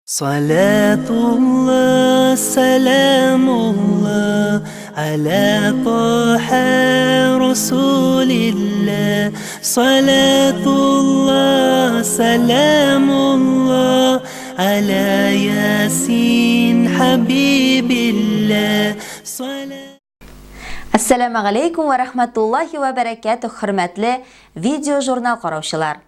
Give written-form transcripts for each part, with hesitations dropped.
Салатулла, сәламулла, аля Таһа Расулилла. Салатулла, сәламулла, аля Ясин Хабибилла. Әссәламегаләйкүм вә рәхмәтуллаһи вә бәрәкәтүһ, хөрмәтле видеожурнал караучылар!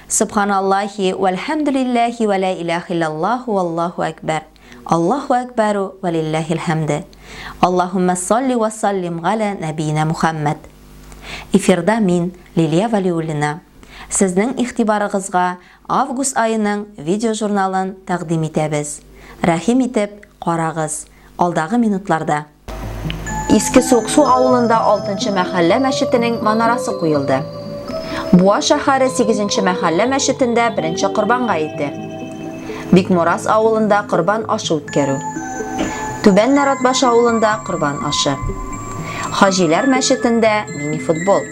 Сөбханаллаһи вәлхәмдүлилләһи вә лә иләһ иллаллаһу валлаһу әкбәр, Аллаһу әкбәрү вә лилләһил хәмде. Аллаһуммә салли вә саллим галә нәбиенә Мухәммәд. Эфирда мин, Лилия Вәлиуллина. Сезнең игътибарыгызга август аеның видеожурналын тәкъдим итәбез. Рәхим итеп, карагыз. Алдагы минутларда. Иске Суыксу авылында алтынчы мәхәллә мәчетенең манарасы куелды. Буа шәһәре сигезенче мәхәллә мәчетендә беренче корбан гаете. Бикмураз авылында корбан ашы үткәрү. Түбән Наратбаш авылында корбан ашы. Хаҗиләр мәчетендә мини-футбол.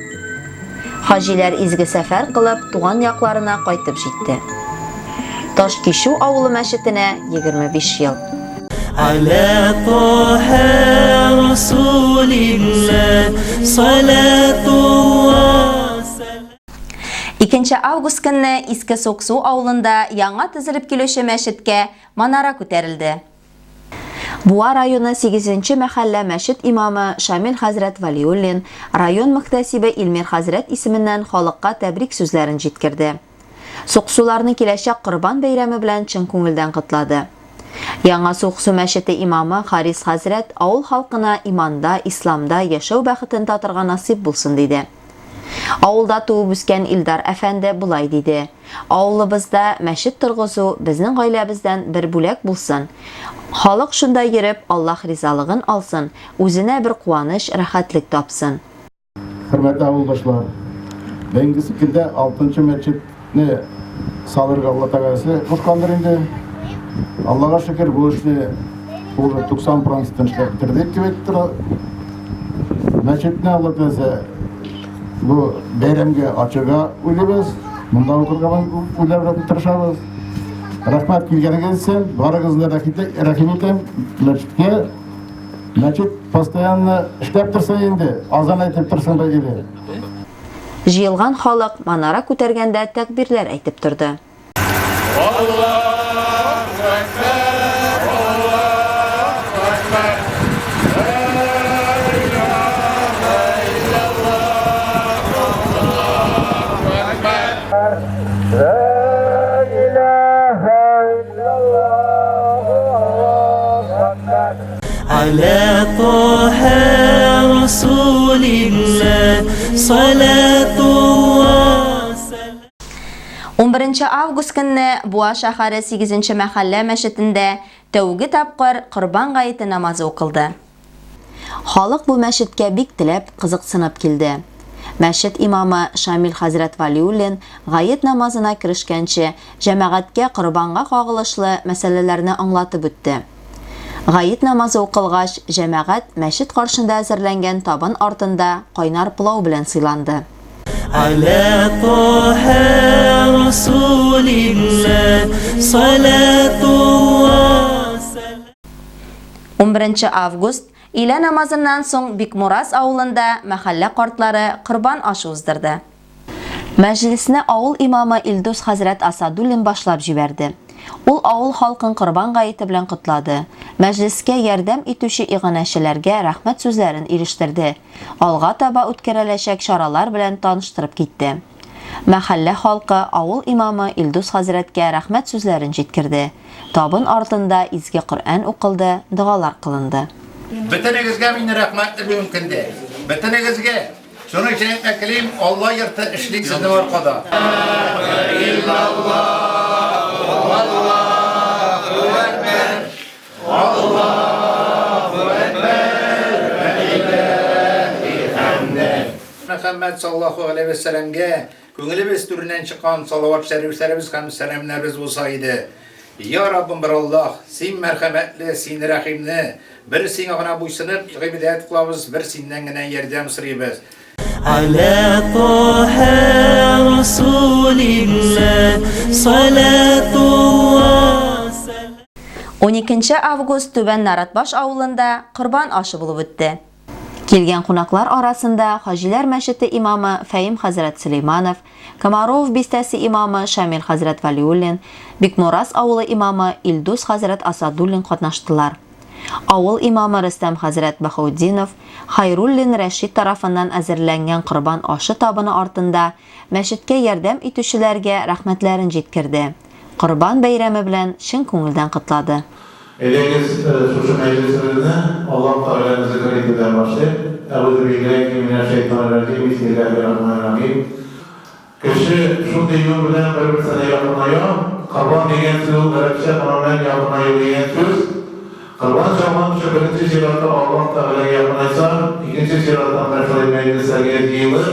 Хаҗиләр изге сәфәр кылып, туган якларына кайтып җитте. Ташкичү авылы мәчетенә 25 ел. Аля Таһа Расулилла, салатулла. Икенче август көнне Иске Суксу авылында яңа төзелеп килүче мәчеткә манара күтәрелде. Буа районы сигезенче мәхәллә мәчет имамы Шамил хәзрәт Вәлиуллин район мөхтәсибе Илмир хәзрәт исеменнән халыкка тәбрик сүзләрен җиткерде. Суксуларны киләчәк Корбан бәйрәме белән чын күңелдән котлады. Яңа Суксу мәчете имамы Харис хәзрәт авыл халкына иманда, исламда яшәү бәхетен татырга насыйп булсын диде. Авылда туып үскән Илдар әфәнде болай диде, Авылыбызда мәчет торгызу безнең гаиләбездән бер бүләк булсын. Халык шунда йөреп, Аллаһ ризалыгын алсын, үзенә бер куаныч, рәхәтлек тапсын. Хөрмәтле авылдашлар! Бүгенгесе көндә алтынчы мәчетне салырга Алла Тәгаләсе кушкандыр инде. Аллага шөкер, бу эшне уже 90 процентын эшләп бетердек кебек тора. Мәчетне Алла теләсә бу бәйрәмгә ачырга уйлыйбыз. Монда укырга уйларга тырышабыз. Рәхмәт килгәнегез өчен, барыгызны рәхим итәм мәчеткә. Мәчет постоянно эшләп торсын инде, азан әйтеп торсын да иде. Җыелган халык манара күтәргәндә тәкбирләр әйтеп торды. Аля Таһа Расулилла, салатулла. Унберенче август көнне Буа шәһәре сигезенче мәхәллә мәчетендә тәүге тапкыр Корбан гаете намазы укылды. Халык бу мәчеткә бик теләп, кызыксынып килде. Мәчет имамы Шамил хәзрәт Вәлиуллин гает намазына керешкәнче, җәмәгатькә Корбанга кагылышлы мәсьәләләрне аңлатып үтте. Гает намазы укылгач, җәмәгать мәчет каршында әзерләнгән табын артында кайнар пылау белән сыйланды. Аля Таһа Расулилла, салатулла. Унберенче август, өйлә намазыннан соң Бикмураз авылында мәхәллә картлары Корбан ашы уздырды. Мәҗлесне авыл имамы Илдус хәзрәт Асадуллин башлап җибәрде. Ул авыл халкын Корбан гаете белән котлады, мәҗлескә ярдәм итүче иганәчеләргә рәхмәт сүзләрен ирештерде, алга таба үткәреләчәк чаралар белән таныштырып китте. Мәхәллә халкы авыл имамы Илдус хәзрәткә рәхмәт сүзләрен җиткерде. Табын артында изге Коръән укылды, догалар кылынды. Бөтенегезгә мин рәхмәтле бүгенге көндә. Бөтенегезгә! Шуның өчен әйтмәк телим, Алла йорты эшли сезнең аркада. Мөхәммәд саллаллаһу алейһи вә сәләмгә күңелебез түреннән чыккан салават шәрифләребез һәм сәламнәребез булса иде. Я Раббым бер Аллаһ, син мәрхәмәтле, син рәхимле, бер сиңа гына буйсынып гыйбадәт кылабыз, бер синнән генә ярдәм сорыйбыз. Аля Таһа Расулилла, салатулла. Уникенче август Түбән Наратбаш авылында Корбан ашы булып үтте. Килгән кунаклар арасында Хаҗиләр мәчете имамы Фәим хәзрәт Сөләйманов, Комарово бистәсе имамы Шамил хәзрәт Вәлиуллин, Бикмураз авылы имамы Илдус хәзрәт Асадуллин катнаштылар. Авыл имамы Рөстәм хәзрәт Баһаутдинов Хайруллин Рәшит тарафыннан әзерләнгән корбан ашы табыны артында мәчеткә ярдәм итүчеләргә рәхмәтләрен җиткерде, Корбан бәйрәме белән чын күңелдән котлады. Әйдәгез, шушы мәҗлесебезне Аллаһ Тәгаләне зекер итүдән башлыйк. Әгүзү билләһи минәш шәйтанир раҗим, бисмиллаһир рахманир рахим. Кеше шундый юл белән бер-берсенә якыная, корбан дигән сүз ул гарәпчә моның белән якынаю дигән сүз. Корбан чалган кеше беренче чиратта Аллаһ Тәгаләгә якынайса, икенче чиратта менә шулай мәҗлесләргә җыелып,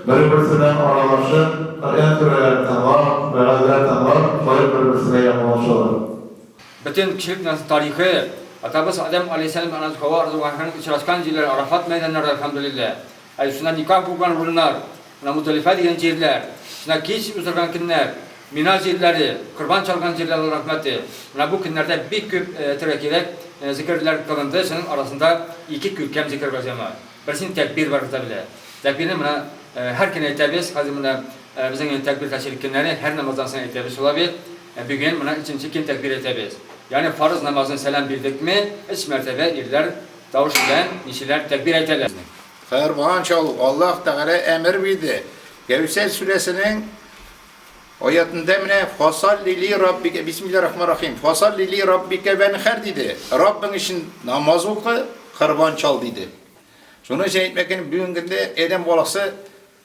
бер-берсе белән аралашып, Коръән сүрәләрен тыңлап, вәгазьләр тыңлап, шулай ук бер-берсенә якынлашалар. Бөтен кешелек дөньясының тарихы, атабыз Адәм аләйһиссәлам белән анабыз Һава радиаллаһу очрашкан җирләр Арафат мәйданнары, әлхәмдүлилләһ. Ә шунда никах булган урыннар, менә Муздалифа дигән җирләр, шунда кич уздырган көннәр, Мина җирләре, корбан чалган җирләр, Аллаһның рәхмәте. Менә бу көннәрдә бик күп әйтергә кирәк, зикерләр кылынды, шуның арасында ике күркәм зикер бар, җәмәгать. Берсен тәкбир бар дип белә. Тәкбирне менә һәр көн әйтәбез, хәзер менә безнең тәкбир тәшрик көннәре, һәр намаздан соң әйтәбез шулай бит. Бүген менә өченче көн тәкбир әйтәбез. Ягъни фарыз намазын сәлам бирдекме, өч мәртәбә ирләр тавыш белән ничеләр тәкбир әйтәләр. Корбан чалу, Аллаһ Тәгалә әмер бирде. Кәүсәр сүрәсенең аятында менә фасалли ли раббика, бисмиллаһир рахманир рахим, фасалли ли раббика вәнхәр диде. Раббың өчен намаз укы, корбан чал диде. Шуның өчен әйтмәк кирәк, бүгенге көндә адәм баласы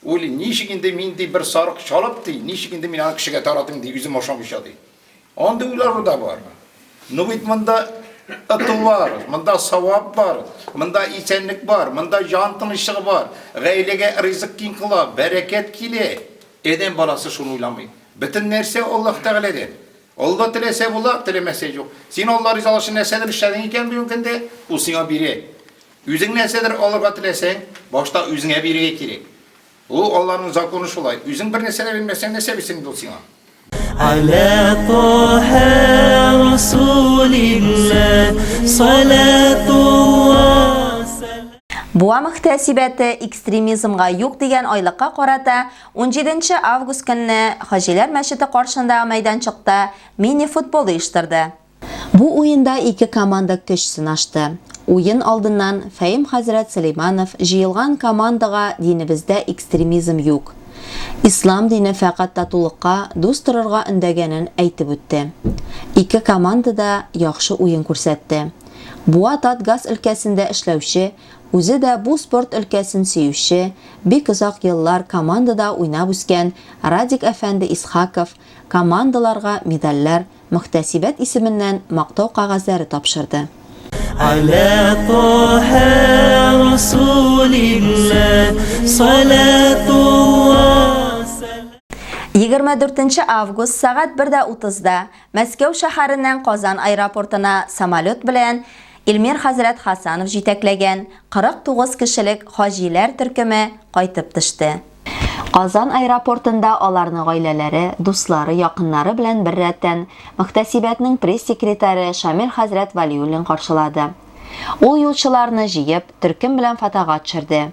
уйлый, ничек инде мин ди бер сарык чалып ди, ничек инде мин аны кешегә таратыйм ди, үзем ашамыйча ди. Андый уйлар да бар. Ну бит монда ыту бар, монда савап бар, монда исәнлек бар, монда җан тынычлыгы бар, гаиләгә ризык киң кыла, бәрәкәт килә. Адәм баласы шуны уйламый. Бөтен нәрсә Аллаһ Тәгаләдән. Алла теләсә була, теләмәсә юк. Син Алла ризалыгы өчен нәрсәдер эшләдең икән бүгенге көндә, ул сиңа бирә. Үзең нәрсәдер алырга теләсәң, башта үзеңә бирергә кирәк. Ул Алланың законы шулай. Үзең бер нәрсә дә бирмәсәң, нәрсә бирсен инде ул сиңа? Аля Таһа Расулилла салатулла. Буа мөхтәсибәте экстремизмга юк дигән айлыкка карата 17 август көнне Хаҗиләр мәчете каршындагы мәйданчыкта мини-футбол оештырды. Бу уенда ике команда көч сынашты. Уен алдыннан Фәим хәзрәт Сөләйманов җыелган командага динебездә экстремизм юк, ислам дине фәкать татулыкка, дус торырга өндәгәнен әйтеп үтте. Ике команда да яхшы уен күрсәтте. Буа Татгаз өлкәсендә эшләүче, үзе дә бу спорт өлкәсен сөюче, бик озак еллар командада уйнап үскән Радик әфәнде Исхаков командаларга медальләр, Мөхтәсибәт исеменнән Мактау кәгазьләре тапшырды. Аля Таһа Расулилла салатулла 24 август сәгать 1:30 да Мәскәү шәһәреннән Казан аэропортына самолет белән Илмир хәзрәт Хасанов җитәкләгән 49 кешелек хаҗиләр төркеме кайтып төште. Казан аэропортында аларны гаиләләре, дуслары, якыннары белән беррәттән мөхтәсибәтнең пресс-секретаре Шамил хәзрәт Вәлиуллин каршылады. Ул юлчыларны җыеп, төркем белән фотога төшерде.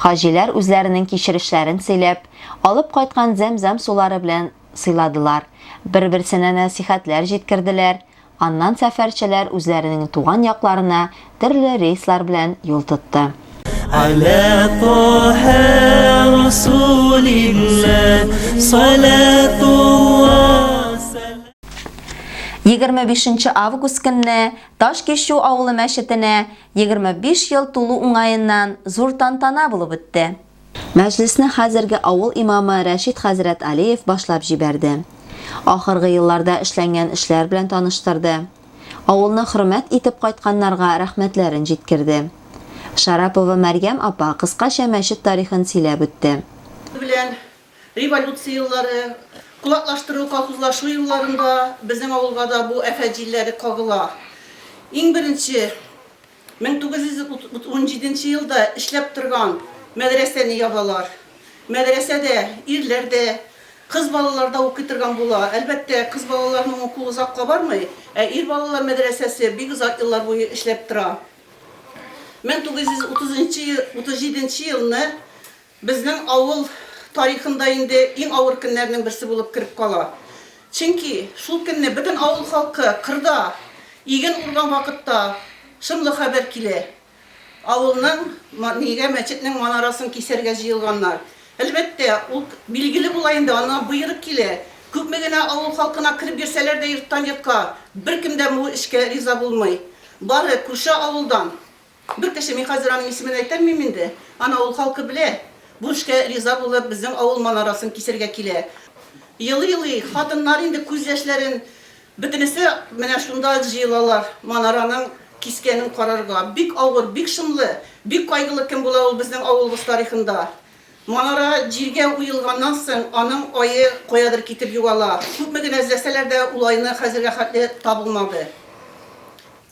Хаҗиләр үзләренең кичерешләрен сөйләп, алып кайткан зәм-зәм сулары белән сыйладылар, бер-берсенә нәсыйхәтләр җиткерделәр, Аннан сәфәрчеләр үзләренең туган якларына төрле рейслар белән юл тотты. Аля Таһа Расулилла салатулла. 25 август көнне Ташкичү авылы мәчетенә 25 ел тулу уңаеннан зур тантана булып үтте. Мәҗлесне хәзерге авыл имамы Рәшит хәзрәт Алиев башлап җибәрде. Ахыргы елларда эшләнгән эшләр белән таныштырды. Авылны хөрмәт итеп кайтканнарга рәхмәтләрен җиткерде. Шарапова Мәрьям апа кыскача мәчет тарихын сөйләп үтте. Белән революция еллары, кулаклаштыру, колхозлашу елларында безнең авылга да бу афәт җилләре кагыла. Иң беренче 1917 нче елда эшләп торган мәдрәсәне ябалар. Мәдрәсәдә ирләр дә, Кыз балалар да укый торган була. Әлбәттә, кыз балаларның укуы озакка бармый, ә ир балалар мәдрәсәсе бик озак еллар буе эшләп тора. 1930 37 нче елны безнең авыл тарихында инде иң авыр көннәрнең берсе булып кереп кала. Чөнки шул көнне бөтен авыл халкы кырда иген урган вакытта шомлы хәбәр килә. Авылның, нигә мәчетнең манарасын кисәргә җыелганнар. Әлбәттә, ул билгеле була инде, аннан боерык килә. Күпме генә авыл халкына кереп йөрсәләр дә йорттан йортка, беркем дә бу эшкә риза булмый. Бары күрше авылдан бер кеше, мин хәзер аның исемен әйтәлмим инде, аны авыл халкы белә, бу эшкә риза булып, безнең авыл манарасын кисәргә килә. Елый-елый, хатыннар инде күз яшьләрен Бөтенесе менә шунда җыелалар, манараның кискәнен карарга. Бик авыр, бик шомлы, бик кайгылы көн була ул безнең авылыбыз тарихында. Манара җиргә уелганнан соң, аның ае каядыр китеп югала. Күпме генә эзләсәләр дә, ул айны хәзергә хәтле табылмады.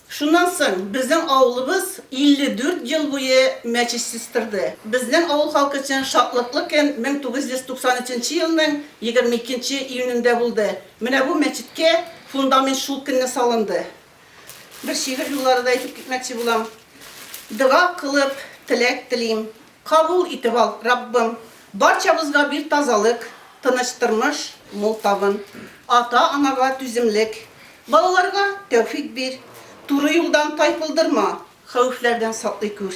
Шуннан соң безнең авылыбыз 54 ел буе мәчетсез торды. Безнең авыл халкы өчен шатлыклы көн 1993 нче елның 22 нче июнендә булды. Менә бу мәчеткә фундамент шул көнне салынды. Бер шигырь юллары да әйтеп китмәкче булам. Дога кылып, теләк телим, Кабул итеп ал, Раббым. Барчабызга бир тазалык, Тыныч тормыш, мул табын. Ата-анага түземлек, Балаларга тәүфик бир. Туры юлдан тайпылдырма, Хәвефләрдән саклый күр.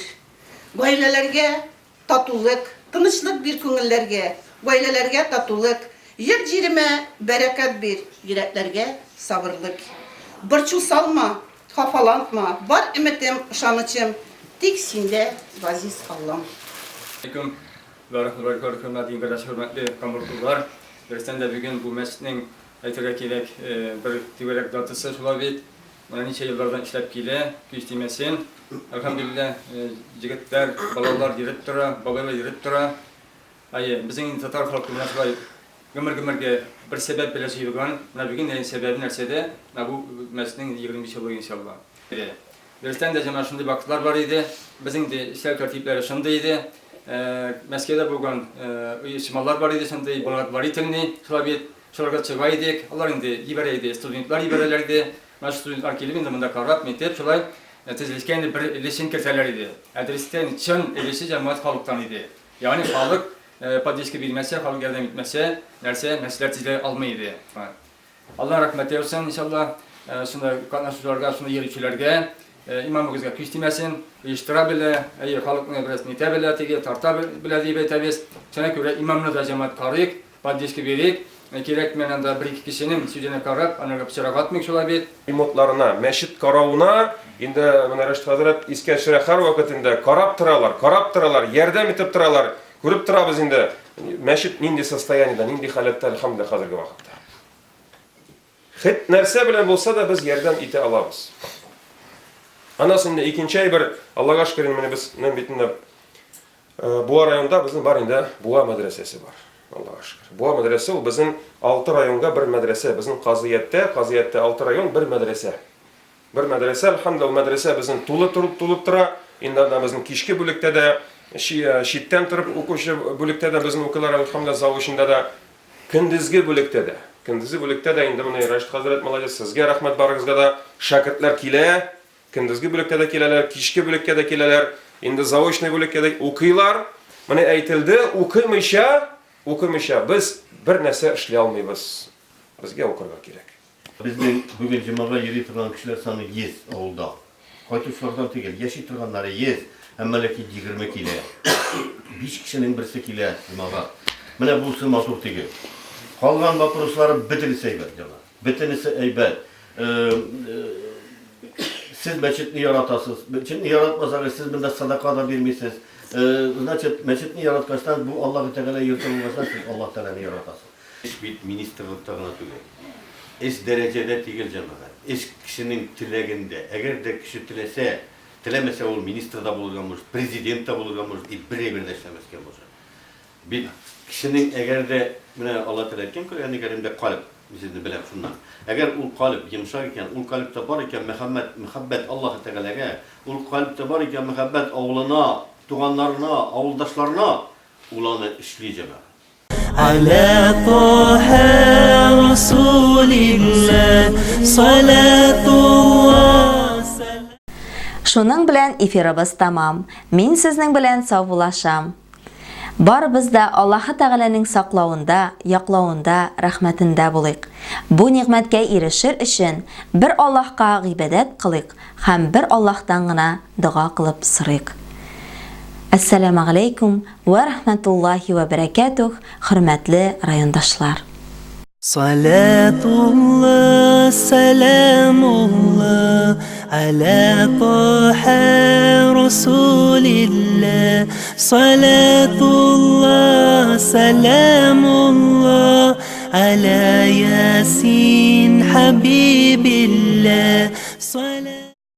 Гаиләләргә татулык, Тынычлык бир күңелләргә. Гаиләләргә татулык, Йорт-җиремә бәрәкәт бир, Йөрәкләргә сабырлык. Борчу салма, Хафаланма, бар өметем, ышанычым тик синдә, газиз Аллам. Алейкум вә рахмәтуллаһи вә бәрәкәтүһ, дин кардәш, хөрмәтле камбурлылар. Дөрестән дә бүген бу мәчетнең, әйтергә кирәк, бер түгәрәк датасы шулай бит. Менә ничә еллардан эшләп килә, көч тимәсен. Әлхәмдүлилләһ, җегетләр, балалар йөреп тора, бабайлар йөреп тора. Әйе, безнең инде татар халкы менә шулай гомер-гомергә бер сәбәп белән җыелган. Менә бүген дә сәбәбе нәрсәдә? Менә бу мәчетнең 25 еллыгы иншалла. Дөрестән дә, җәмәгать, шундый вакытлар бар иде. Безнең инде эшләү тәртипләре шундый иде. Мәскәүдә булган оешмалар бар иде шундый, благотворительный, шулай бит. Шуларга чыга идек. Алар инде җибәрә иде, студентлар җибәрәләр иде. Менә студентлар килеп инде монда карап, нитеп, шулай төзелешкә инде бер өлешен кертәләр иде. Ә дөрестән чын өлеше җәмәгать халыктан иде. Ягъни халык поддержка бирмәсә, халык ярдәм итмәсә, нәрсә, мәсьәләләр төзелә алмый иде. Алла рәхмәте яусын, иншалла, шунда катнашучыларга, шунда йөрүчеләргә, имамыбызга көч тимәсен, оештыра белә, әйе, халыкны бераз нитә белә, теге тарта белә дип әйтәбез. Шуңа күрә имамны да җәмәгать карыйк, поддержка бирик. Кирәкмәгән анда бер-ике кешенең сүзенә карап, анарга пычрак атмыйк шулай бит. Ремонтларына, мәчет каравына инде менә Рәшит хәзрәт искә төшерә һәрвакыт инде карап торалар, карап торалар, ярдәм итеп торалар. Күреп торабыз инде, мәчет нинди состояниедә, нинди халәттә, әлхәмдүлилләһ, хәзерге вакытта. Хет нәрсә белән булса да без ярдәм итә алабыз. Аннан соң инде икенче әйбер, Аллага шөкер, инде менә безнең бит инде Буа районында безнең бар инде Буа мәдрәсәсе бар. Аллага шөкер. Буа мәдрәсәсе ул безнең алты районга бер мәдрәсә. Безнең Казыяттә, Казыяттә алты район бер мәдрәсә. Бер мәдрәсә, әлхәмдүлилләһ, ул мәдрәсә безнең тулы торып тулып тора. Инде анда безнең кичке бүлектә дә, читтән торып укучы бүлектә дә безнең укыйлар, әлхәмдүлилләһ, завучында да. Көндезге бүлектә дә. Көндезге бүлектә дә инде менә Рәшит хәзрәт молодец, сезгә рәхмәт барыгызга да. Шәкертләр килә, көндезге бүлеккә дә киләләр, кичке бүлеккә дә киләләр. Инде заочный бүлеккә дә укыйлар. Менә әйтелде, укымыйча, укымыйча без бер нәрсә эшли алмыйбыз. Безгә укырга кирәк. Безнең бүген җомага йөри торган кешеләр саны 100 авылда. Кайтучылардан түгел, яши торганнары 100, әмма ләкин 20 килә. Биш кешенең берсе килә җомага. Менә бусы матур түгел. Калган вопрослары бөтенесе әйбәт, җәмәгать. Бөтенесе әйбәт. Сез мәчетне яратасыз. Мәчетне яратмасагыз, сез монда садака да бирмисез. Значит, мәчетне яраткачтан, бу Аллаһы Тәгалә йорты булгачтан, сез Аллаһ Тәгаләне яратасыз. Эш бит министрлыкта гына түгел. Эш дәрәҗәдә түгел, җәмәгать. Эш кешенең теләгендә. Әгәр дә кеше теләсә, теләмәсә ул министр да булырга может, президент та булырга может и бер әйбер дә эшләмәскә может. Бит кешенең әгәр дә, менә Алла Тәгалә әйткән Коръәни Кәримдә кальб, мин сезне беләм шуннан. Әгәр ул кальб йомшак икән, ул кальбта бар икән мәхәббәт, мәхәббәт Аллаһы Тәгаләгә, ул кальбта бар икән мәхәббәт авылына, туганнарына, авылдашларына, ул аны эшли, җәмәгать. على طه رسول الله صلاة الله Шуның белән эфирыбыз тәмам. Мин сезнең белән саубуллашам. Барыбыз да Аллаһы Тәгаләнең саклавында, яклавында, рәхмәтендә булыйк. Бу нигъмәткә ирешер өчен бер Аллаһка гыйбадәт кылыйк һәм бер Аллаһтан гына дога кылып сорыйк. Әссәламегаләйкүм вә рәхмәтуллаһи вә бәрәкәтүһ, хөрмәтле райондашлар! Салатулла, сәламулла, аля Таһа Расулилла. Салатулла, сәламулла, аля Ясин Хабибилла.